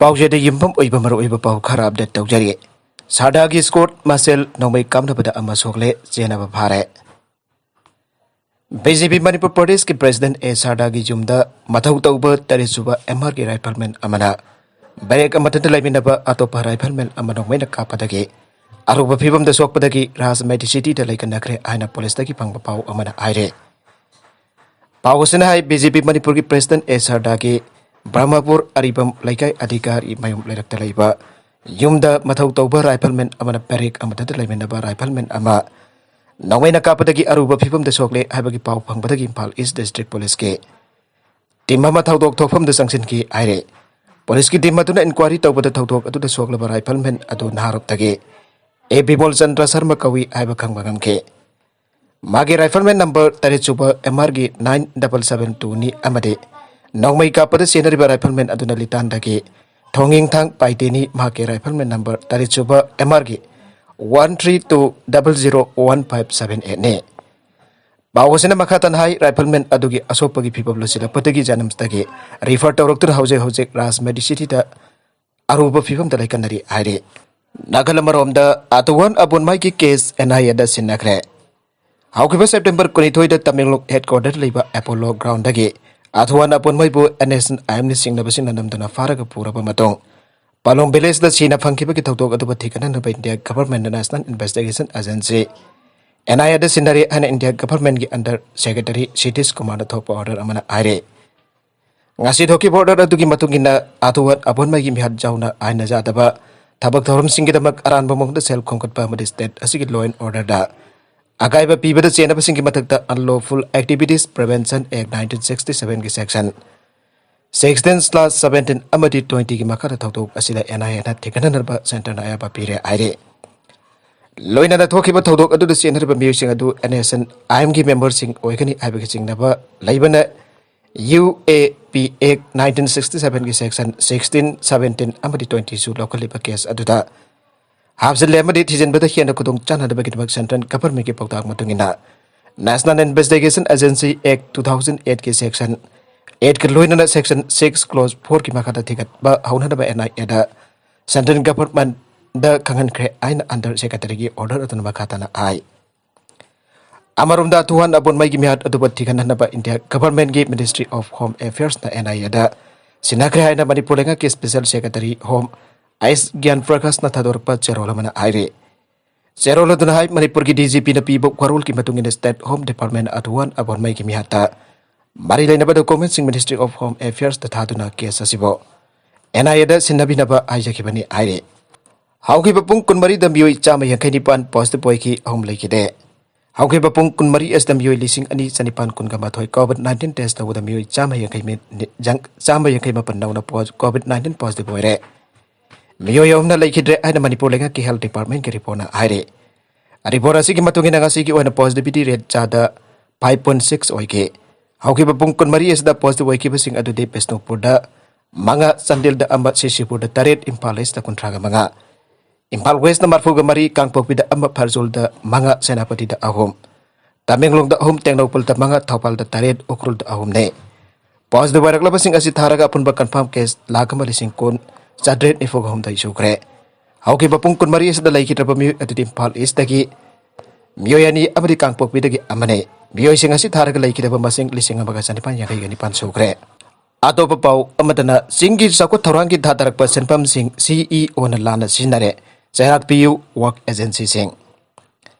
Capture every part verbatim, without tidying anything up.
ꯄꯥꯎꯖꯦꯗ ꯌꯨꯝꯐꯝ ꯑꯣꯏꯕ ꯃꯔꯨꯑꯣꯏꯕ ꯄꯥꯎ ꯈꯔ ꯑꯞꯗꯦꯠ ꯇꯧꯖꯔꯤ꯫ ꯁꯥꯔꯗꯥꯒꯤ ꯁ꯭ꯀꯣꯔꯠ ꯃꯁꯦꯜ ꯅꯣꯡꯃꯩ ꯀꯥꯞꯅꯕꯗ ꯑꯃ ꯁꯣꯛꯂꯦ, ꯆꯦꯟꯅꯕ ꯐꯥꯔꯦ꯫ ꯕꯤ ꯖꯦ ꯄꯤ ꯃꯅꯤꯄꯨꯔ ꯄ꯭ꯔꯗꯦꯁꯀꯤ ꯄ꯭ꯔꯦꯁꯤꯗꯦꯟ ꯑꯦ ꯁꯥꯔꯗꯥꯒꯤ ꯌꯨꯝꯗ ꯃꯊꯧ ꯇꯧꯕ ꯇꯔꯦꯠ ꯁꯨꯕ ꯑꯦꯝ ꯑꯥꯔꯒꯤ ꯔꯥꯏꯐꯜꯃꯦꯟ ꯑꯃꯅ ꯕꯦꯔꯦꯛ ꯑꯃꯠꯇꯗ ꯂꯩꯃꯤꯟꯅꯕ ꯑꯇꯣꯞꯄ ꯔꯥꯏꯐꯜꯃꯦꯟ ꯑꯃ ꯅꯣꯡꯃꯩꯅ ꯀꯥꯞꯄꯗꯒꯤ ꯑꯔꯨꯕ ꯐꯤꯕꯝꯗ ꯁꯣꯛꯄꯗꯒꯤ ꯔꯥꯖ ꯃꯦꯗꯤꯁꯤꯇꯤꯗ ꯂꯩꯀꯟꯅꯈ꯭ꯔꯦ ꯍꯥꯏꯅ ꯄꯨꯂꯤꯁꯇꯒꯤ ꯐꯪꯕ ꯄꯥꯎ ꯑꯃꯅ ꯍꯥꯏꯔꯦ꯫ ꯄꯥꯎ ꯑꯁꯤꯅ ꯍꯥꯏ, ꯕꯤ ꯖꯦ ꯄꯤ ꯃꯅꯤꯄꯨꯔꯒꯤ ꯄ꯭ꯔꯦꯁꯤꯗꯦꯟ ꯑꯦ ꯁꯥꯔꯗꯥꯒꯤ ꯕ꯭ꯔꯍꯃꯄꯨꯔ ꯑꯔꯤꯕꯝ ꯂꯩꯀꯥꯏ ꯑꯗꯤꯒꯥꯔꯤ ꯃꯌꯨꯝ ꯂꯩꯔꯛꯇ ꯂꯩꯕ ꯌꯨꯝꯗ ꯃꯊꯧ ꯇꯧꯕ ꯔꯥꯏꯐꯜꯃꯦꯟ ꯑꯃꯅ ꯕꯦꯔꯦꯛ ꯑꯃꯗ ꯂꯩꯃꯤꯟꯅꯕ ꯔꯥꯏꯐꯜꯃꯦꯟ ꯑꯃ ꯅꯣꯡꯃꯩꯅ ꯀꯥꯞꯄꯗꯒꯤ ꯑꯔꯨꯕ ꯐꯤꯕꯝꯗ ꯁꯣꯛꯂꯦ ꯍꯥꯏꯕꯒꯤ ꯄꯥꯎ ꯐꯪꯕꯗꯒꯤ ꯏꯝꯐꯥꯜ ꯏꯁ ꯗꯤꯁꯇ꯭ꯔꯤꯛ ꯄꯨꯂꯤꯁꯀꯤ ꯇꯤꯝ ꯑꯃ ꯊꯧꯗꯣꯛ ꯊꯣꯛꯐꯝꯗ ꯆꯪꯁꯤꯟꯈꯤ ꯍꯥꯏꯔꯦ꯫ ꯄꯨꯂꯤꯁꯀꯤ ꯇꯤꯝ ꯑꯗꯨꯅ ꯏꯟꯀ꯭ꯋꯥꯔꯤ ꯇꯧꯕꯗ ꯊꯧꯗꯣꯛ ꯑꯗꯨꯗ ꯁꯣꯛꯂꯕ ꯔꯥꯏꯐꯜꯃꯦꯟ ꯑꯗꯨ ꯅꯍꯥꯔꯣꯞꯇꯒꯤ ꯑꯦ ꯕꯤꯃꯣꯜ ꯆꯟꯗ꯭ꯔ ꯁꯔꯃ ꯀꯧꯏ ꯍꯥꯏꯕ ꯈꯪꯕ ꯉꯝꯈꯤ꯫ ꯃꯥꯒꯤ ꯔꯥꯏꯐꯜꯃꯦꯟ number Tarat Subba M ꯑꯥꯔꯒꯤ nine double seven ꯇꯨꯅꯤ ꯑꯃꯗꯤ ꯅꯣꯡꯃꯩ ꯀꯥꯞꯄꯗ ꯆꯦꯟꯅꯔꯤꯕ ꯔꯥꯏꯐꯜꯃꯦꯟ ꯑꯗꯨꯅ ꯂꯤꯇꯥꯟꯗꯒꯤ ꯊꯣꯡꯉꯤꯡꯊꯥꯡ ꯄꯥꯏꯇꯦꯅꯤ꯫ ꯃꯍꯥꯛꯀꯤ ꯔꯥꯏꯐꯜꯃꯦꯟ ꯅꯝꯕꯔ ꯇꯔꯦꯠ ꯁꯨꯕ ꯑꯦꯝ ꯑꯥꯔꯒꯤ one three two double zero one five seven ꯑꯦꯠꯅꯤ꯫ ꯄꯥꯎ ꯑꯁꯤꯅ ꯃꯈꯥ ꯇꯥꯅ ꯍꯥꯏ, ꯔꯥꯏꯐꯜꯃꯦꯟ ꯑꯗꯨꯒꯤ ꯑꯁꯣꯛꯄꯒꯤ ꯐꯤꯕꯝ ꯂꯨꯁꯤꯜꯂꯛꯄꯗꯒꯤ ꯖꯅꯝꯁꯇꯒꯤ ꯔꯤꯐꯔ ꯇꯧꯔꯛꯇꯨꯅ ꯍꯧꯖꯤꯛ ꯍꯧꯖꯤꯛ ꯔꯥꯖ ꯃꯦꯗꯤꯁꯤꯇꯤꯗ ꯑꯔꯨꯕ ꯐꯤꯕꯝꯗ ꯂꯩꯀꯟꯅꯔꯤ ꯍꯥꯏꯔꯤ꯫ ꯅꯥꯒꯜ ꯑꯃꯔꯣꯝꯗ, ꯑꯥꯇꯨꯋꯥꯟ ꯑꯕꯨꯟꯃꯥꯏꯒꯤ ꯀꯦꯁ ꯑꯦꯟ ꯑꯥꯏ ꯑꯦꯗ ꯁꯤꯟꯅꯈ꯭ꯔꯦ꯫ ꯍꯧꯈꯤꯕ ꯁꯦꯞꯇꯦꯝꯕꯔ ꯀꯨꯟꯅꯤꯊꯣꯏꯗ ꯇꯃꯦꯡꯂꯣꯡ ꯍꯦꯗꯀ꯭ꯋꯥꯇꯔꯗ ꯂꯩꯕ ꯑꯦꯄꯣꯂꯣ ꯒ꯭ꯔꯥꯎꯟꯗꯒꯤ ꯑꯥꯊꯨꯋꯥꯟ ꯑꯄꯣꯟꯃꯩꯕꯨ ꯑꯦꯟ ꯑꯦꯁ ꯑꯦꯟ ꯑꯥꯏ ꯑꯦꯝꯅ ꯆꯤꯡꯅꯕꯁꯤꯡꯅ ꯅꯝꯗꯨꯅ ꯐꯥꯔꯒ ꯄꯨꯔꯕ ꯃꯇꯨꯡ ꯄꯥꯂꯣꯡ ꯚꯤꯂꯦꯖꯇ ꯁꯤꯅ ꯐꯪꯈꯤꯕꯒꯤ ꯊꯧꯗꯣꯛ ꯑꯗꯨꯕꯨ ꯊꯤꯒꯠꯅꯅꯕ ꯏꯟꯗꯤꯌꯥ ꯒꯚꯔꯟꯃꯦꯟꯠꯅ national investigation agency, N I ꯑꯦꯗ ꯁꯤꯟꯅꯔꯦ ꯍꯥꯏꯅ ꯏꯟꯗꯤꯌꯥ ꯒꯚꯔꯟꯃꯦꯟꯠꯀꯤ ꯑꯟꯗꯔ ꯁꯦꯀ꯭ꯔꯦꯇꯔꯤ ꯁꯤꯇꯤꯁ ꯀꯨꯃꯥꯔꯅ ꯊꯣꯛꯄ ꯑꯣꯔꯗꯔ ꯑꯃꯅ ꯍꯥꯏꯔꯤ꯫ ꯉꯁꯤ ꯊꯣꯛꯈꯤꯕ ꯑꯣꯔꯗꯔ ꯑꯗꯨꯒꯤ ꯃꯇꯨꯡ ꯏꯟꯅ, ꯑꯥꯊꯨꯋꯥꯟ ꯑꯄꯣꯟꯃꯩꯒꯤ ꯃꯤꯍꯥꯠ ꯌꯥꯎꯅ ꯑꯥꯏꯟꯅ ꯌꯥꯗꯕ ꯊꯕꯛ ꯊꯧꯔꯝꯁꯤꯡꯒꯤꯗꯃꯛ ꯑꯔꯥꯟꯕ ꯃꯑꯣꯡꯗ ꯁꯦꯜ ꯈꯣꯝꯒꯠꯄ ꯑꯃꯗꯤ ꯁ꯭ꯇꯦꯠ ꯑꯁꯤꯒꯤ ꯂꯣ ꯑꯦꯟ ꯑꯣꯔꯗꯔꯗ ꯑꯀꯥꯏꯕ ꯄꯤꯕꯗ ꯆꯦꯟꯅꯕꯁꯤꯡꯒꯤ ꯃꯊꯛꯇ Unlawful Activities Prevention Act nineteen sixty seven ꯒꯤ ꯁꯦꯛꯁꯟ sixteen slash seventeen ꯑꯃꯗꯤ twenty ꯒꯤ ꯃꯈꯥꯗ ꯊꯧꯗꯣꯛ ꯑꯁꯤꯗ ꯑꯦꯟ ꯑꯥꯏ ꯑꯦꯅ ꯊꯤꯒꯠꯅꯅꯕ ꯁꯦꯟꯇꯔꯅ ꯑꯌꯥꯕ ꯄꯤꯔꯦ ꯍꯥꯏꯔꯤ꯫ ꯂꯣꯏꯅꯅ ꯊꯣꯛꯈꯤꯕ ꯊꯧꯗꯣꯛ ꯑꯗꯨꯗ ꯆꯦꯟꯅꯔꯤꯕ ꯃꯤꯑꯣꯏꯁꯤꯡ ꯑꯗꯨ ꯑꯦꯟ ꯑꯦꯁ ꯑꯦꯟ ꯑꯥꯏ ꯑꯦꯝꯒꯤ ꯃꯦꯝꯕꯔꯁꯤꯡ ꯑꯣꯏꯒꯅꯤ ꯍꯥꯏꯕꯒꯤ ꯆꯤꯡꯅꯕ ꯂꯩꯕꯅ, ꯌꯨ ꯑꯦ ꯄꯤ ꯑꯦꯛ nineteen sixty seven ꯒꯤ ꯁꯦꯛꯁꯟ sixteen, seventeen ꯑꯃꯗꯤ twenty ꯁꯨ ꯂꯧꯈꯠꯂꯤꯕ ꯀꯦꯁ ꯑꯗꯨꯗ ꯍꯥꯞꯆꯤꯜꯂꯦ ꯑꯃꯗꯤ ꯊꯤꯖꯤꯟꯕꯗ ꯍꯦꯟꯅ ꯈꯨꯗꯣꯡ ꯆꯥꯅꯅꯕꯒꯤꯗꯃꯛ ꯁꯦꯟꯇ꯭ꯔꯦꯜ ꯒꯚꯔꯟꯃꯦꯟꯠꯀꯤ ꯄꯥꯎꯇꯥꯛ ꯃꯇꯨꯡ ꯏꯟꯅ National Investigation Agency Act two thousand eight ꯀꯤ ꯁꯦꯛꯁꯟ ꯑꯦꯠꯀ ꯂꯣꯏꯅꯅ Section six Clause fourꯒꯤ ꯃꯈꯥꯗ ꯊꯤꯒꯠꯄ ꯍꯧꯅꯅꯕ NIAꯗ Central Governmentꯗ ꯈꯪꯍꯟꯈ꯭ꯔꯦ ꯍꯥꯏꯅ Under Secretaryꯒꯤ order ꯑꯗꯨꯅ ꯃꯈꯥ ꯇꯥꯅ ꯍꯥꯏ꯫ ꯑꯃꯔꯣꯝꯗ, ꯑꯊꯨꯍꯥꯟ ꯑꯕꯣꯟꯃꯩꯒꯤ ꯃꯤꯍꯥꯠ ꯑꯗꯨꯕꯨ ꯊꯤꯒꯠꯅꯅꯕ India Governmentꯀꯤ Ministry of Home Affairsꯅ NIAꯗ ꯁꯤꯟꯅꯈ꯭ꯔꯦ ꯍꯥꯏꯅ ꯃꯅꯤꯄꯨꯔ ꯂꯩꯉꯥꯛꯀꯤ Special Secretary Home ꯑꯦꯁ ꯒ꯭ꯌꯥꯟ ꯄ꯭ꯔꯀꯥꯁꯅ ꯊꯥꯗꯣꯔꯛꯄ ꯆꯦꯔꯣꯜ ꯑꯃꯅ ꯍꯥꯏꯔꯤ꯫ ꯆꯦꯔꯣꯜ ꯑꯗꯨꯅ ꯍꯥꯏ, ꯃꯅꯤꯄꯨꯔꯒꯤ DGPꯅ ꯄꯤꯕ ꯋꯥꯔꯣꯜꯒꯤ ꯃꯇꯨꯡ ꯏꯟꯅ State Home Department ꯑꯊꯨꯍꯥꯟ ꯑꯕꯣꯟꯃꯩꯒꯤ ꯃꯤꯍꯥꯠꯇ ꯃꯔꯤ ꯂꯩꯅꯕ documents Ministry of Home Affairsꯇ ꯊꯥꯗꯨꯅ case ꯑꯁꯤꯕꯨ NIAꯗ ꯁꯤꯟꯅꯕꯤꯅꯕ ꯍꯥꯏꯖꯈꯤꯕꯅꯤ ꯍꯥꯏꯔꯤ꯫ ꯍꯧꯈꯤꯕ ꯄꯨꯡ ꯀꯨꯟꯃꯔꯤꯗ ꯃꯤꯑꯣꯏ ꯆꯥꯝꯃ ꯌꯥꯡꯈꯩ ꯅꯤꯄꯥꯟ positive ꯑꯣꯏꯈꯤ, ꯑꯍꯨꯝ ꯂꯩꯈꯤꯗꯦ꯫ ꯍꯧꯈꯤꯕ ꯄꯨꯡ ꯀꯨꯟꯃꯔꯤ ꯑꯁꯤꯗ ꯃꯤꯑꯣꯏ ꯂꯤꯁꯤꯡ ꯑꯅꯤ ꯆꯅꯤꯄꯥꯟ ꯀꯨꯟꯒ ꯃꯥꯊꯣꯏ COVID nineteen test ꯇꯧꯕꯗ ꯃꯤꯑꯣꯏ ꯆꯥꯝꯃ ꯌꯥꯡꯈꯩ ꯃꯤ-, ꯅꯤ-, ꯖꯪ-, ꯆꯥꯝꯃ ꯌꯥꯡꯈꯩ ꯃꯥꯄꯟ ꯅꯧꯅ ꯄꯣ-, COVID nineteen positive ꯑꯣꯏꯔꯦ꯫ ꯃꯤꯑꯣꯏ ꯑꯍꯨꯝꯅ ꯂꯩꯈꯤꯗ꯭ꯔꯦ ꯍꯥꯏꯅ ꯃꯅꯤꯄꯨꯔ ꯂꯩꯉꯥꯛꯀꯤ Health Departmentꯀꯤ reportꯅ ꯍꯥꯏꯔꯤ꯫ Report ꯑꯁꯤꯒꯤ ꯃꯇꯨꯡ ꯏꯟꯅ ꯉꯁꯤꯒꯤ ꯑꯣꯏꯅ positivity rate ꯆꯥꯗ five point six ꯑꯣꯏꯈꯤ꯫ ꯍꯧꯈꯤꯕ ꯄꯨꯡ ꯀꯨꯟꯃꯔꯤ ꯑꯁꯤꯗ positive ꯑꯣꯏꯈꯤꯕꯁꯤꯡ ꯑꯗꯨꯗꯤ ꯕꯤꯁꯅꯨꯄꯨꯔꯗ ꯃꯉꯥ, ꯆꯥꯟꯗꯦꯜꯗ ꯑꯃ, ꯁꯤꯁꯤꯄꯨꯔꯗ ꯇꯔꯦꯠ, ꯏꯝꯐꯥꯜ Eastꯇ ꯀꯨꯟꯊ꯭ꯔꯥꯒ ꯃꯉꯥ, ꯏꯝꯐꯥꯜ Westꯅ ꯃꯔꯐꯨꯒ ꯃꯔꯤ, ꯀꯥꯡꯄꯣꯛꯄꯤꯗ ꯑꯃ, ꯐꯔꯖꯨꯜꯗ ꯃꯉꯥ, ꯁꯦꯅꯥꯄꯇꯤꯗ ꯑꯍꯨꯝ, ꯇꯃꯦꯡꯂꯣꯡꯗ ꯑꯍꯨꯝ, ꯇꯦꯡꯅꯧꯄꯜꯗ ꯃꯉꯥ, ꯊꯧꯕꯥꯜꯗ ꯇꯔꯦꯠ, ꯎꯈ꯭ꯔꯨꯜꯗ ꯑꯍꯨꯝꯅꯤ꯫ Positive ꯑꯣꯏꯔꯛꯂꯕꯁꯤꯡ ꯑꯁꯤ ꯊꯥꯔꯒ ꯑꯄꯨꯟꯕ confirm case ꯂꯥꯈ ꯑꯃ ꯂꯤꯁꯤꯡ ꯀꯨꯟ ꯆꯥꯇ꯭ꯔꯦꯠ ꯅꯤꯐꯨꯒ ꯍꯨꯝꯗꯣꯏ ꯁꯨꯈ꯭ꯔꯦ꯫ ꯍꯧꯈꯤꯕ ꯄꯨꯡ ꯀꯨꯟꯃꯔꯤ ꯑꯁꯤꯗ ꯂꯩꯈꯤꯗ꯭ꯔꯕ ꯃꯤꯑꯣꯏ ꯑꯗꯨꯗꯤ ꯏꯝꯐꯥꯜ Eastꯇꯒꯤ ꯃꯤꯑꯣꯏ ꯑꯅꯤ ꯑꯃꯗꯤ ꯀꯥꯡꯄꯣꯛꯄꯤꯗꯒꯤ ꯑꯃꯅꯤ꯫ ꯃꯤꯑꯣꯏꯁꯤꯡ ꯑꯁꯤ ꯊꯥꯔꯒ ꯂꯩꯈꯤꯗꯕ ꯃꯁꯤꯡ ꯂꯤꯁꯤꯡ ꯑꯃꯒ ꯆꯅꯤꯄꯥꯟ ꯌꯥꯡꯈꯩꯒ ꯅꯤꯄꯥꯟ ꯁꯨꯈ꯭ꯔꯦ꯫ ꯑꯇꯣꯞꯄ ꯄꯥꯎ ꯑꯃꯗꯅ, ꯆꯤꯡꯒꯤ ꯆꯥꯎꯈꯠ ꯊꯧꯔꯥꯡꯒꯤ ꯊꯥꯗꯔꯛꯄ ꯁꯦꯟꯐꯝꯁꯤꯡ CEOꯅ ꯂꯥꯟꯅ ꯁꯤꯖꯤꯟꯅꯔꯦ, ꯆꯩꯔꯥꯛ ꯄꯤꯌꯨ work agencyꯁꯤꯡ꯫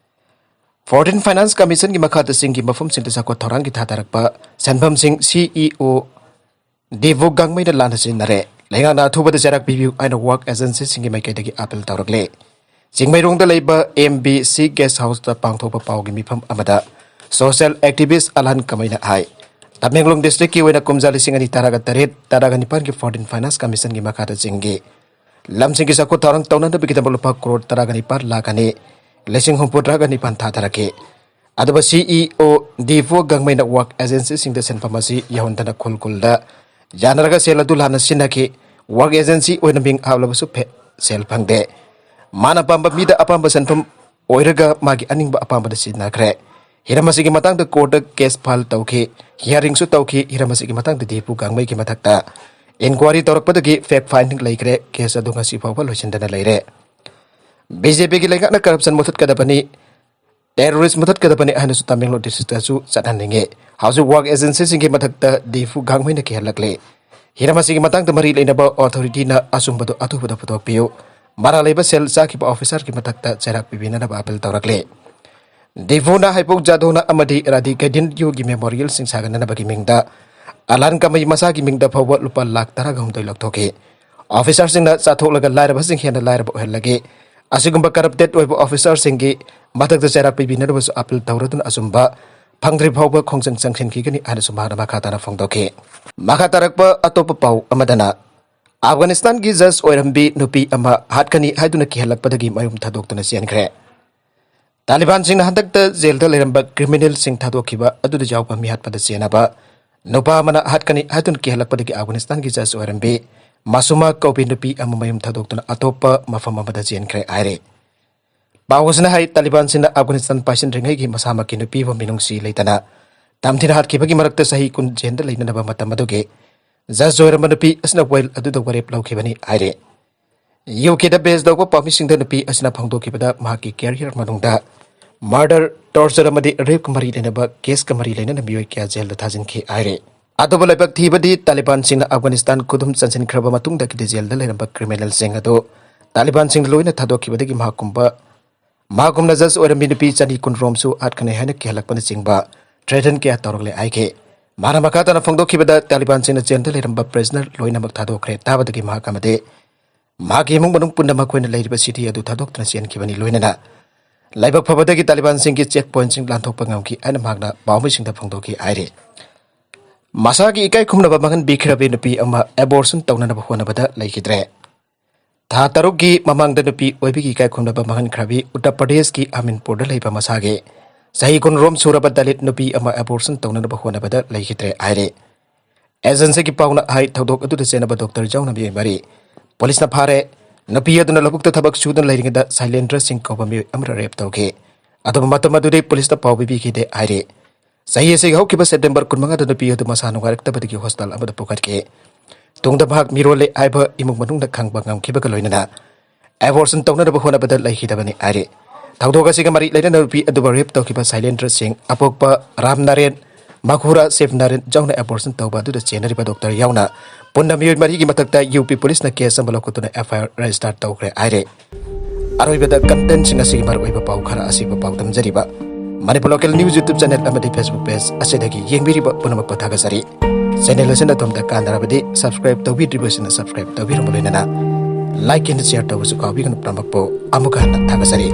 Foreign Finance Commissionꯒꯤ ꯃꯈꯥꯗ ꯆꯤꯡꯒꯤ ꯃꯐꯝꯁꯤꯡꯗ ꯆꯥꯎꯈꯠ ꯊꯧꯔꯥꯡꯒꯤ ꯊꯥꯗꯔꯛꯄ ꯁꯦꯟꯐꯝꯁꯤꯡ CEO ꯗꯤꯕꯨ ꯒꯥꯡꯃꯩꯅ ꯂꯥꯟꯅ ꯁꯤꯖꯤꯟꯅꯔꯦ꯫ ꯂꯩꯉꯥꯛꯅ ꯑꯊꯨꯕꯗ ꯆꯩꯔꯥꯛ ꯄꯤꯕꯤꯌꯨ ꯍꯥꯏꯅ work agencyꯁꯤꯡꯒꯤ ꯃꯥꯏꯀꯩꯗꯒꯤ appeal ꯇꯧꯔꯛꯂꯦ꯫ ꯆꯤꯡꯃꯩꯔꯣꯡꯗ ꯂꯩꯕ MBC Guest Houseꯇ ꯄꯥꯡꯊꯣꯛꯄ ꯄꯥꯎꯒꯤ ꯃꯤꯐꯝ ꯑꯃꯗ social activist ꯑꯂꯥꯟ ꯀꯃꯩꯅ ꯍꯥꯏ, ꯇꯃꯦꯡꯂꯣꯡ districtꯀꯤ ꯑꯣꯏꯅ ꯀꯨꯝꯖꯥ ꯂꯤꯁꯤꯡ ꯑꯅꯤ ꯇꯔꯥꯒ ꯇꯔꯦꯠ, ꯇꯔꯥꯒ ꯅꯤꯄꯥꯟꯒꯤ Foreign Finance Commissionꯒꯤ ꯃꯈꯥꯗ ꯆꯤꯡꯒꯤ ꯂꯝꯁꯤꯡꯒꯤ ꯆꯥꯎꯈꯠ ꯊꯧꯔꯥꯡ ꯇꯧꯅꯅꯕꯒꯤꯗꯃꯛ ꯂꯨꯄꯥ ꯀ꯭ꯔꯣꯔ ꯇꯔꯥꯒ ꯅꯤꯄꯥꯟ ꯂꯥꯈ ꯑꯅꯤ, ꯂꯤꯁꯤꯡ ꯍꯨꯝꯐꯨꯇꯔꯥꯒ ꯅꯤꯄꯥꯟ ꯊꯥꯗꯔꯛꯈꯤ꯫ ꯑꯗꯨꯒ CEO ꯗꯤꯕꯨ ꯒꯥꯡꯃꯩꯅ work agencyꯁꯤꯡꯗ ꯁꯦꯟꯐꯝ ꯑꯁꯤ ꯌꯧꯍꯟꯗꯅ ꯈꯨꯜ ꯈꯨꯜꯗ ꯌꯥꯅꯔꯒ ꯁꯦꯜ ꯑꯗꯨ ꯂꯥꯟꯅ ꯁꯤꯖꯤꯟꯅꯈꯤ꯫ Work agency ꯑꯣꯏꯅ ꯃꯤꯡ ꯍꯥꯞꯂꯕꯁꯨ ꯐꯦ-, ꯁꯦꯜ ꯐꯪꯗꯦ꯫ ꯃꯥꯅ ꯑꯄꯥꯝꯕ ꯃꯤꯗ ꯑꯄꯥꯝꯕ ꯁꯦꯟꯐꯝ ꯑꯣꯏꯔꯒ ꯃꯥꯒꯤ ꯑꯅꯤꯡꯕ ꯑꯄꯥꯝꯕꯗ ꯁꯤꯖꯤꯟꯅꯈ꯭ꯔꯦ꯫ ꯍꯤꯔꯝ ꯑꯁꯤꯒꯤ ꯃꯇꯥꯡꯗ ꯀꯣꯔꯠꯇ ꯀꯦꯁ ꯐꯥꯏꯜ ꯇꯧꯈꯤ, ꯍꯤꯌꯥꯔꯤꯡꯁꯨ ꯇꯧꯈꯤ꯫ ꯍꯤꯔꯝ ꯑꯁꯤꯒꯤ ꯃꯇꯥꯡꯗ ꯗꯤꯄꯨ ꯒꯥꯡꯃꯩꯒꯤ ꯃꯊꯛꯇ ꯏꯟꯀ꯭ꯋꯥꯔꯤ ꯇꯧꯔꯛꯄꯗꯒꯤ ꯐꯦꯛ ꯐꯥꯏꯟꯗꯤꯡ ꯂꯩꯈ꯭ꯔꯦ꯫ ꯀꯦꯁ ꯑꯗꯨ ꯉꯁꯤ ꯐꯥꯎꯕ ꯂꯣꯏꯁꯤꯟꯗꯅ ꯂꯩꯔꯦ꯫ ꯕꯤ ꯖꯦ ꯄꯤꯒꯤ ꯂꯩꯉꯥꯛꯅ ꯀꯔꯞꯁꯟ ꯃꯨꯊꯠꯀꯗꯕꯅꯤ, ꯇꯦꯔꯣꯔꯤꯁ ꯃꯨꯊꯠꯀꯗꯕꯅꯤ ꯍꯥꯏꯅꯁꯨ ꯇꯥꯃꯦꯡꯂꯣꯡ ꯗꯤꯁꯇ꯭ꯔꯤꯛꯇꯁꯨ ꯆꯠꯍꯟꯅꯤꯡꯉꯤ꯫ ꯍꯧꯖꯤꯛ ꯋꯥꯔꯛ ꯑꯦꯖꯦꯟꯁꯤꯁꯤꯡꯒꯤ ꯃꯊꯛꯇ ꯗꯤꯄꯨ ꯒꯥꯡꯃꯩꯅ ꯀꯤꯍꯜꯂꯛꯂꯤ꯫ ꯍꯤꯔꯝ ꯑꯁꯤꯒꯤ ꯃꯇꯥꯡꯗ ꯃꯔꯤ ꯂꯩꯅꯕ ꯑꯣꯊꯣꯔꯤꯇꯤꯅ ꯑꯆꯨꯝꯕꯗꯨ ꯑꯊꯨꯕꯗ ꯄꯨꯊꯣꯛꯄꯤꯌꯨ꯫ ꯃꯔꯥꯜ ꯂꯩꯕ ꯁꯦꯜ ꯆꯥꯈꯤꯕ ꯑꯣꯐꯤꯁꯥꯔꯒꯤ ꯃꯊꯛꯇ ꯆꯩꯔꯥꯛ ꯄꯤꯕꯤꯅꯅꯕ ꯑꯥꯄꯤꯜ ꯇꯧꯔꯛꯂꯤ꯫ ꯗꯤꯄꯨꯅ ꯍꯩꯄꯣꯛ ꯖꯥꯗꯣꯅ ꯑꯃꯗꯤ ꯔꯥꯙꯤ ꯀꯩꯗꯤꯟ ꯌꯨꯒꯤ ꯃꯦꯃꯣꯔꯤꯌꯦꯜꯁꯤꯡ ꯁꯥꯒꯠꯅꯅꯕꯒꯤ ꯃꯤꯡꯗ ꯑꯂꯥꯟ ꯀꯃꯩ ꯃꯁꯥꯒꯤ ꯃꯤꯡꯗ ꯐꯥꯎꯕ ꯂꯨꯄꯥ ꯂꯥꯈ ꯇꯔꯥꯒ ꯍꯨꯝꯗꯣꯏ ꯂꯧꯊꯣꯛꯈꯤ꯫ ꯑꯣꯐꯤꯁꯥꯔꯁꯤꯡꯅ ꯆꯥꯊꯣꯛꯂꯒ ꯂꯥꯏꯔꯕꯁꯤꯡ ꯍꯦꯟꯅ ꯂꯥꯏꯔꯕ ꯑꯣꯏꯍꯜꯂꯒꯦ꯫ ꯑꯁꯤꯒꯨꯝꯕ ꯀꯔꯞꯇꯦꯠ ꯑꯣꯏꯕ ꯑꯣꯐꯤꯁꯥꯔꯁꯤꯡꯒꯤ ꯃꯊꯛꯇ ꯆꯩꯔꯥꯛ ꯄꯤꯕꯤꯅꯕꯁꯨ ꯑꯥꯄꯤꯜ ꯇꯧꯔꯗꯨꯅ ꯑꯆꯨꯝꯕ ꯐꯪꯗ꯭ꯔꯤ ꯐꯥꯎꯕ ꯈꯣꯡꯖꯪ ꯆꯪꯁꯤꯟꯈꯤꯒꯅꯤ ꯍꯥꯏꯅꯁꯨ ꯃꯍꯥꯛꯅ ꯃꯈꯥ ꯇꯥꯅ ꯐꯣꯡꯗꯣꯛꯈꯤ꯫ ꯃꯈꯥ ꯇꯥꯔꯛꯄ ꯑꯇꯣꯞꯄ ꯄꯥꯎ ꯑꯃꯗꯅ, ꯑꯐꯒꯥꯅꯤꯁꯇꯥꯟꯒꯤ ꯖꯖ ꯑꯣꯏꯔꯝꯕꯤ ꯅꯨꯄꯤ ꯑꯃ ꯍꯥꯠꯀꯅꯤ ꯍꯥꯏꯗꯨꯅ ꯀꯤꯍꯜꯂꯛꯄꯗꯒꯤ ꯃꯌꯨꯝ ꯊꯥꯗꯣꯛꯇꯨꯅ ꯆꯦꯟꯈ꯭ꯔꯦ꯫ ꯇꯥꯂꯤꯕꯥꯟꯁꯤꯡꯅ ꯍꯟꯗꯛꯇ ꯖꯦꯜꯗ ꯂꯩꯔꯝꯕ ꯀ꯭ꯔꯤꯃꯤꯅꯦꯜꯁꯤꯡ ꯊꯥꯗꯣꯛꯈꯤꯕ ꯑꯗꯨꯗ ꯌꯥꯎꯕ ꯃꯤꯍꯥꯠꯄꯗ ꯆꯦꯟꯅꯕ ꯅꯨꯄꯥ ꯑꯃꯅ ꯍꯥꯠꯀꯅꯤ ꯍꯥꯏꯗꯨꯅ ꯀꯤꯍꯜꯂꯛꯄꯗꯒꯤ ꯑꯐꯒꯥꯅꯤꯁꯇꯥꯟꯒꯤ ꯖꯖ ꯑꯣꯏꯔꯝꯕꯤ ꯃꯁꯨꯃꯥ ꯀꯧꯕꯤ ꯅꯨꯄꯤ ꯑꯃ ꯃꯌꯨꯝ ꯊꯥꯗꯣꯛꯇꯨꯅ ꯑꯇꯣꯞꯄ ꯃꯐꯝ ꯑꯃꯗ ꯆꯦꯟꯈ꯭ꯔꯦ ꯍꯥꯏꯔꯤ꯫ ꯄꯥꯎ ꯑꯁꯤꯅ ꯍꯥꯏ, ꯇꯥꯂꯤꯕꯥꯟꯁꯤꯡꯅ ꯑꯐꯒꯥꯅꯤꯁꯇꯥꯟ ꯄꯥꯏꯁꯤꯟꯗ꯭ꯔꯤꯉꯩꯒꯤ ꯃꯁꯥꯃꯛꯀꯤ ꯅꯨꯄꯤꯕꯨ ꯃꯤꯅꯨꯡꯁꯤ ꯂꯩꯇꯅ ꯇꯝꯊꯤꯅ ꯍꯥꯠꯈꯤꯕꯒꯤ ꯃꯔꯛꯇ ꯆꯍꯤ ꯀꯨꯟ ꯖꯦꯜꯗ ꯂꯩꯅꯅꯕ ꯃꯇꯝ ꯑꯗꯨꯒꯤ ꯖꯖ ꯑꯣꯏꯔꯝꯕ ꯅꯨꯄꯤ ꯑꯁꯤꯅ ꯋꯥꯌꯦꯜ ꯑꯗꯨꯗ ꯋꯥꯔꯦꯞ ꯂꯧꯈꯤꯕꯅꯤ ꯍꯥꯏꯔꯤ꯫ ꯌꯨ ꯀꯦꯗ ꯕꯦꯖ ꯇꯧꯕ ꯄꯥꯎꯃꯤꯁꯤꯡꯗ ꯅꯨꯄꯤ ꯑꯁꯤꯅ ꯐꯣꯡꯗꯣꯛꯈꯤꯕꯗ, ꯃꯍꯥꯛꯀꯤ ꯀꯦꯔꯤꯌꯔ ꯃꯅꯨꯡꯗ ꯃꯔꯗꯔ, ꯇꯣꯔꯆꯔ ꯑꯃꯗꯤ ꯔꯦꯞꯀ ꯃꯔꯤ ꯂꯩꯅꯕ ꯀꯦꯁꯀ ꯃꯔꯤ ꯂꯩꯅꯅ ꯃꯤꯑꯣꯏ ꯀꯌꯥ ꯖꯦꯜꯗ ꯊꯥꯖꯤꯟꯈꯤ ꯍꯥꯏꯔꯤ꯫ ꯑꯗꯨꯕꯨ ꯂꯥꯏꯕꯛ ꯊꯤꯕꯗꯤ, ꯇꯥꯂꯤꯕꯥꯟꯁꯤꯡꯅ ꯑꯐꯒꯥꯅꯤꯁꯇꯥꯟ ꯈꯨꯗꯨꯝ ꯆꯟꯁꯤꯟꯈ꯭ꯔꯕ ꯃꯇꯨꯡꯗꯒꯤꯗꯤ ꯖꯦꯜꯗ ꯂꯩꯔꯝꯕ ꯀ꯭ꯔꯤꯃꯤꯅꯦꯜꯁꯤꯡ ꯑꯗꯨ ꯇꯥꯂꯤꯕꯥꯟꯁꯤꯡꯅ ꯂꯣꯏꯅ ꯊꯥꯗꯣꯛꯈꯤꯕꯗꯒꯤ ꯃꯍꯥꯛꯀꯨꯝꯕ, ꯃꯍꯥꯛꯀꯨꯝꯅ ꯖꯖ ꯑꯣꯏꯔꯝꯕꯤ ꯅꯨꯄꯤ ꯆꯅꯤ ꯀꯨꯟꯔꯣꯝꯁꯨ ꯍꯥꯠꯀꯅꯤ ꯍꯥꯏꯅ ꯀꯤꯍꯜꯂꯛꯄꯅꯆꯤꯡꯕ ꯊ꯭ꯔꯦꯇꯟ ꯀꯌꯥ ꯇꯧꯔꯛꯂꯦ ꯍꯥꯏꯈꯤ꯫ ꯃꯍꯥꯛꯅ ꯃꯈꯥ ꯇꯥꯅ ꯐꯣꯡꯗꯣꯛꯈꯤꯕꯗ, ꯇꯥꯂꯤꯕꯥꯟꯁꯤꯡꯅ ꯖꯦꯜꯗ ꯂꯩꯔꯝꯕ ꯄ꯭ꯔꯤꯖꯅꯔ ꯂꯣꯏꯅꯃꯛ ꯊꯥꯗꯣꯛꯈ꯭ꯔꯦ꯫ ꯇꯥꯕꯗꯒꯤ ꯃꯍꯥꯛ ꯑꯃꯗꯤ ꯃꯍꯥꯛꯀꯤ ꯏꯃꯨꯡ ꯃꯅꯨꯡ ꯄꯨꯝꯅꯃꯛ ꯑꯩꯈꯣꯏꯅ ꯂꯩꯔꯤꯕ ꯁꯤꯇꯤ ꯑꯗꯨ ꯊꯥꯗꯣꯛꯇꯨꯅ ꯆꯦꯟꯈꯤꯕꯅꯤ꯫ ꯂꯣꯏꯅꯅ ꯂꯥꯏꯕꯛ ꯐꯕꯗꯒꯤ ꯇꯥꯂꯤꯕꯥꯟꯁꯤꯡꯒꯤ ꯆꯦꯛ ꯄꯣꯏꯟꯠꯁꯤꯡ ꯂꯥꯟꯊꯣꯛꯄ ꯉꯝꯈꯤ ꯍꯥꯏꯅ ꯃꯍꯥꯛꯅ ꯄꯥꯎꯃꯤꯁꯤꯡꯗ ꯐꯣꯡꯗꯣꯛꯈꯤ ꯍꯥꯏꯔꯤ꯫ ꯃꯁꯥꯒꯤ ꯏꯀꯥꯏ ꯈꯨꯝꯅꯕ ꯃꯥꯡꯍꯟꯕꯤꯈ꯭ꯔꯕꯤ ꯅꯨꯄꯤ ꯑꯃ ꯑꯦꯕꯣꯔꯁꯟ ꯇꯧꯅꯅꯕ ꯍꯣꯠꯅꯕꯗ ꯂꯩꯈꯤꯗ꯭ꯔꯦ꯫ ꯊꯥ ꯇꯔꯨꯛꯀꯤ ꯃꯃꯥꯡꯗ ꯅꯨꯄꯤ ꯑꯣꯏꯕꯒꯤ ꯏꯀꯥꯏ ꯈꯨꯝꯅꯕ ꯃꯥꯡꯍꯟꯈ꯭ꯔꯕꯤ ꯎꯠꯇꯔ ꯄ꯭ꯔꯗꯦꯁꯀꯤ ꯑꯃꯤꯟꯄꯨꯔꯗ ꯂꯩꯕ ꯃꯁꯥꯒꯤ ꯆꯍꯤ ꯀꯨꯟꯔꯣꯝ ꯁꯨꯔꯕ ꯗꯂꯤꯠ ꯅꯨꯄꯤ ꯑꯃ ꯑꯦꯕꯣꯔꯁꯟ ꯇꯧꯅꯅꯕ ꯍꯣꯠꯅꯕꯗ ꯂꯩꯈꯤꯗ꯭ꯔꯦ ꯍꯥꯏꯔꯤ꯫ ꯑꯦꯖꯦꯟꯁꯤꯒꯤ ꯄꯥꯎꯅ ꯍꯥꯏ, ꯊꯧꯗꯣꯛ ꯑꯗꯨꯗ ꯆꯦꯟꯅꯕ ꯗꯣꯛꯇꯔ ꯌꯥꯎꯅ ꯃꯤꯑꯣꯏ ꯃꯔꯤ ꯄꯨꯂꯤꯁꯅ ꯐꯥꯔꯦ꯫ ꯅꯨꯄꯤ ꯑꯗꯨꯅ ꯂꯧꯕꯨꯛꯇ ꯊꯕꯛ ꯁꯨꯗꯨꯅ ꯂꯩꯔꯤꯉꯩꯗ ꯁꯥꯏꯂꯦꯟꯗ꯭ꯔ ꯁꯤꯡ ꯀꯧꯕ ꯃꯤꯑꯣꯏ ꯑꯃꯅ ꯔꯦꯞ ꯇꯧꯈꯤ꯫ ꯑꯗꯨꯕꯨ ꯃꯇꯝ ꯑꯗꯨꯗꯤ ꯄꯨꯂꯤꯁꯇ ꯄꯥꯎ ꯄꯤꯕꯤꯈꯤꯗꯦ ꯍꯥꯏꯔꯤ꯫ ꯆꯍꯤ ꯑꯁꯤꯒꯤ ꯍꯧꯈꯤꯕ ꯁꯦꯞꯇꯦꯝꯕꯔ ꯀꯨꯟꯃꯉꯥꯗ ꯅꯨꯄꯤ ꯑꯗꯨ ꯃꯁꯥ ꯅꯨꯡꯉꯥꯏꯔꯛꯇꯕꯗꯒꯤ ꯍꯣꯁꯄꯤꯇꯥꯜ ꯑꯃꯗ ꯄꯨꯈꯠꯈꯤ꯫ ꯇꯨꯡꯗ ꯃꯍꯥꯛ ꯃꯤꯔꯣꯜꯂꯦ ꯍꯥꯏꯕ ꯏꯃꯨꯡ ꯃꯅꯨꯡꯅ ꯈꯪꯕ ꯉꯝꯈꯤꯕꯒ ꯂꯣꯏꯅꯅ ꯑꯦꯕꯣꯔꯁꯟ ꯇꯧꯅꯅꯕ ꯍꯣꯠꯅꯕꯗ ꯂꯩꯈꯤꯗꯕꯅꯤ ꯍꯥꯏꯔꯤ꯫ ꯊꯧꯗꯣꯛ ꯑꯁꯤꯒ ꯃꯔꯤ ꯂꯩꯅꯅ ꯅꯨꯄꯤ ꯑꯗꯨꯕꯨ ꯔꯦꯞ ꯇꯧꯈꯤꯕ ꯁꯩꯂꯦꯟꯗ꯭ꯔ ꯁꯤꯡ, ꯑꯄꯣꯛꯄ ꯔꯥꯝ ꯅꯥꯔꯦꯟ, ꯃꯈꯨꯔꯥ ꯁꯤꯕ ꯅꯥꯔꯦꯟ ꯌꯥꯎꯅ ꯑꯦꯕꯣꯔꯁꯟ ꯇꯧꯕ ꯑꯗꯨꯗ ꯆꯦꯟꯅꯔꯤꯕ ꯗꯣꯛꯇꯔ ꯌꯥꯎꯅ ꯄꯨꯟꯅ ꯃꯤꯑꯣꯏ ꯃꯔꯤꯒꯤ ꯃꯊꯛꯇ ꯌꯨ ꯄꯤ ꯄꯨꯂꯤꯁꯅ ꯀꯦꯁ ꯑꯃ ꯂꯧꯈꯠꯇꯨꯅ ꯑꯦꯐ ꯑꯥꯏ ꯑꯥꯔ ꯔꯦꯖꯤꯁꯇꯥꯔ ꯇꯧꯈ꯭ꯔꯦ ꯍꯥꯏꯔꯤ꯫ ꯑꯔꯣꯏꯕꯗ ꯀꯟꯇꯦꯟꯁꯤꯡ ꯑꯁꯤꯒꯤ ꯃꯔꯨꯑꯣꯏꯕ ꯄꯥꯎ ꯈꯔ ꯑꯁꯤꯕꯨ ꯄꯥꯎ ꯇꯝꯖꯔꯤꯕ Manipur local news YouTube channel ꯑꯃꯗꯤ ꯐꯦꯁꯕꯨꯛ ꯄꯦꯖ ꯑꯁꯤꯗꯒꯤ ꯌꯦꯡꯕꯤꯔꯤꯕ ꯄꯨꯝꯅꯃꯛꯄꯨ ꯊꯥꯒꯠꯆꯔꯤ꯫ ꯆꯦꯅꯦꯜ ꯑꯁꯤꯅ ꯑꯗꯣꯝꯗ ꯀꯥꯟꯅꯔꯕꯗꯤ ꯁꯕꯁꯀ꯭ꯔꯥꯏꯕ ꯇꯧꯕꯤꯗ꯭ꯔꯤꯕꯁꯤꯡꯅ ꯁꯕꯁꯀ꯭ꯔꯥꯏꯕ ꯇꯧꯕꯤꯔꯝꯕ ꯂꯣꯏꯅꯅ ꯂꯥꯏꯛ ꯑꯦꯟ ꯁꯤꯌꯔ ꯇꯧꯕꯁꯨ ꯀꯥꯎꯕꯤꯒꯅꯨ꯫ ꯄꯨꯝꯅꯃꯛꯄꯨ ꯑꯃꯨꯛꯀ ꯍꯟꯅ ꯊꯥꯒꯠꯆꯔꯤ꯫